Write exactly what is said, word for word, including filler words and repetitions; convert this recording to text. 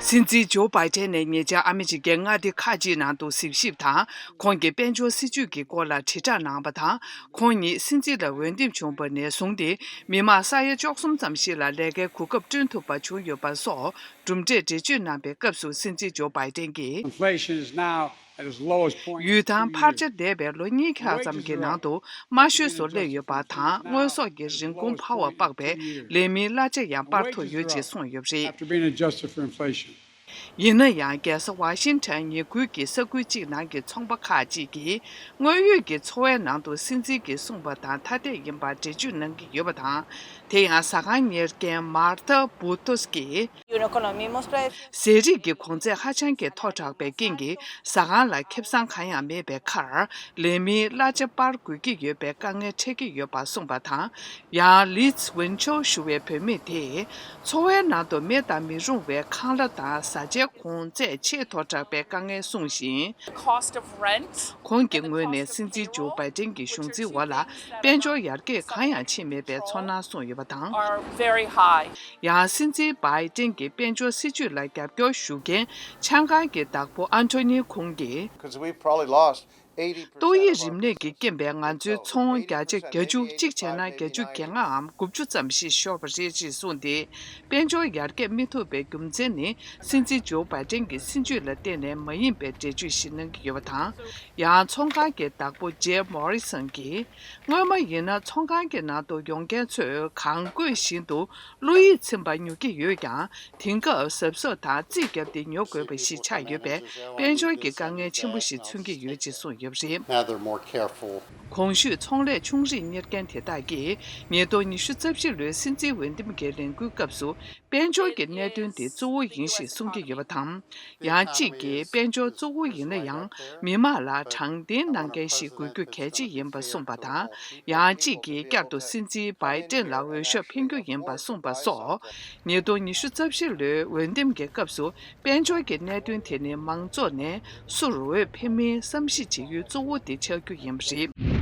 སྲིད་འཛིན་ཇོ་བྷའི་ཏན་ནས་ཉེ་ཆར་ཨ་མི་རི་ཀའི་མངའ་སྡེ་ཁག་ཅིག་ནང་དུ་གཟིགས་ཞིབ་དང་། ཁོང་གི་དཔལ་འབྱོར་སྲིད་ཇུས་ཀྱི་སྐོར་ལ་དྲིལ་བསྒྲགས་གནང་བ་དང་། ཁོང་ཉིད་སྲིད་འཛིན་ལ་འོས་འདེམས་བྱུང་བ་ནས་བཟུང་སྟེ། མི་མང་ས་ཡ་བཅུ་གསུམ་ཙམ་ཞིག་ལ་ལས་ཀའི་གོ་སྐབས་བསྐྲུན་ཐུབ་པ་བྱུང་ཡོད་པ་སོགས་གྲུབ་འབྲས་འགྲེལ་བརྗོད་གནང་པའི་སྐབས་སུ། སྲིད་འཛིན་ཇོ་བྷའི་ཏན་གྱིས། Inflation is now at its lowest point in three years. ཡུལ་ཐང་འཕར་ཆ་འདས་པའི་ལོ་གཉིས་ཀྱི་ལྷག་ཙམ་གྱི་ནང་དུ་དམའ་ཤོས་སུ་སླེབས་ཡོད་པ་དང་། དངོས་ཟོག་གི་རིན་གོང་འཕར་བ་དཔག་པའི་ལས་མིའི་གླ་ཆ་ཡང་སྤར་ཐུབ་ཡོད་ཅེས་གསུངས་ཡོད་པ་རེད། After being adjusted for inflation. ཡིན་ན་ཡང་། རྒྱལ་ས་ཝ་ཤིང་ཊོན་ཉེ་ཁུལ་གྱི་ས་ཁུལ་གཅིག་ནང་གི་ཚོང་པ་ཁག་ཅིག་གིས། དངོས་ཡོད་ཀྱི་འཚོ་བའི་ནང་དུ་སྲིད་འཛིན་གྱིས་གསུངས་པ་དང་ཐ་དད་ཡིན་པར་འགྲེལ་བརྗོད་གནང་གི་ཡོད་པ་དང་། དེ་ཡང་ཟ་ཁང་གཉེར་མཁན་མཱར་ཐ་བུ་ཏོས་ཀྱིས། ཟས་རིགས་ཀྱི་གོང་ཚད་ཧ་ཅང་གི་མཐོ་དྲགས་པའི་རྐྱེན་གྱིས། ཟ་ཁང་ལ་ཁེ་བཟང་གང་ཡང་མེད་པའི་ཁར། ལས་མིའི་གླ་ཆ་སྤར་དགོས་ཀྱི་ཡོད་པའི་དཀའ་ངལ་འཕྲད་ཀྱི་ཡོད་པ་གསུངས་པ་དང་། ཡང་། ལིས་ཝིན་ཆོ་ཞུ་བའི་བུད་མེད་དེས། འཚོ་བའི་ནང་དུ་མེད་དང་མི་རུང་བའི་ཁང་གླ་དང་བཟའ་བཅའི་གོང་ཚད་ཆེས་མཐོ་དྲགས་པའི་དཀའ་ངལ་གསུངས་ཤིང་། The cost of rent. ཁོང་གི་ངོས་ནས་སྲིད་འཛིན་ཇོ་བྷའི་ཏན་གྱི་གཞུང་འཛིན་འོག་ལ་དཔལ་འབྱོར་ཡར་རྒྱས་གང་ཡང་ཕྱིན་མེད་པའི་ཚོར་སྣང་གསུངས་ཡོད་པ་དང་། Are very high. ཡང་། སྲིད་འཛིན་བྷའི་ཏན་གྱི་དཔལ་འབྱོར་སྲིད་ཇུས་ལ་རྒྱབ་སྐྱོར་ཞུ་མཁན་ཆང་ཁང་གི་བདག་པོ་ཨན་ཐོ་ནི་ཁོང་གིས། Because we've probably lost ཏོག་དབྱིབས་རིམས་ནད་ཀྱི་རྐྱེན་པས་ང་ཚོའི་ཚོང་བརྒྱ་ཆ་བརྒྱད་ཅུ། གཅིག་བྱས་ན་བརྒྱད་ཅུ་གྱ་ལྔའམ་དགུ་བཅུ་ཙམ་ཞིག་ཤོར་བ་རེད་ཅེས་གསུངས་ཏེ། དཔལ་འབྱོར་ཡར་རྒྱས་མི་ཐུབ་པའི་རྒྱུ་མཚན་ནི། སྲིད་འཛིན་ཇོ་བྷའི་ཏན་གྱི་སྲིད་ཇུས་ལ་བརྟེན་ནས་མ་ཡིན་པའི་འགྲེལ་བརྗོད་ཞིག་གནང་གི་ཡོད་པ་དང་། ཡང་། ཚོང་ཁང་གི་བདག་པོ་ཇེབ་མོ་རི་སོན་གྱིས། སྔོན་མ་ཡིན་ན་ཚོང་ཁང་གི་ནང་དུ་ཡོང་མཁན་ཚོས་གང་དགོས་བཞིན་དུ་བློ་ཡིད་ཚིམ་པ་ཉོ་གི་ཡོད་ཀྱང་། དེང་སྐབས་གཟབ་གཟབ་དང་རྩིས་བརྒྱབ་སྟེ་ཉོ་དགོས་པ་ཞིག་ཆགས་ཡོད་པས། དཔལ་འབྱོར་གྱི་དཀའ་ངལ་ཆེན་པོ་ཞིག་མཚོན་གྱི་ཡོད་ཅེས་གསུངས་ཡོད་པ་རེད། Now they're more careful. གོང་ཞུས་ཚོང་ལས་ཆུང་རིགས་གཉེར་མཁན་དེ་དག་གིས། ཉིས་སྟོང་ཉི་ཤུ་རྩ་བཞི་ལོའི་སྲིད་འཛིན་འོས་འདེམས་ཀྱི་ལས་འགུལ་སྐབས་སུ། དཔལ་འབྱོར་གྱི་གནད་དོན་དེ་གཙོ་བོ་ཡིན་ཞེས་གསུང་གི་ཡོད་པ་དང་། ཡང་གཅིག་གིས། དཔལ་འབྱོར་གཙོ་བོ་ཡིན་ན་ཡང་། མི་མང་ལ་དྲང་བདེན་གནང་མཁན་ཞིག་དགོས་རྒྱུ་གལ་ཆེ་ཡིན་པ་གསུངས་པ་དང་། ཡང་གཅིག་གིས། བསྐྱར་དུ་སྲིད་འཛིན་བྷའི་ཏན་ལ་འོས་ཤོག་འཕེན་རྒྱུ་ཡིན་པ་གསུངས་པ་སོགས། ཉིས་སྟོང་ཉི་ཤུ་རྩ་བཞི་ལོའི་འོས་འདེམས་ཀྱི་སྐབས་སུ། དཔལ་འབྱོར་གྱི་གནད་དོན་དེ་ནི་མང་ཚོགས་ནས་སུར་འོས་འཕེན་མིན་བསམ་གཞིག་བྱེད་ཡུལ་གཙོ་བོ་དེ་ཆགས་རྒྱུ་ཡིན་པ་རེད།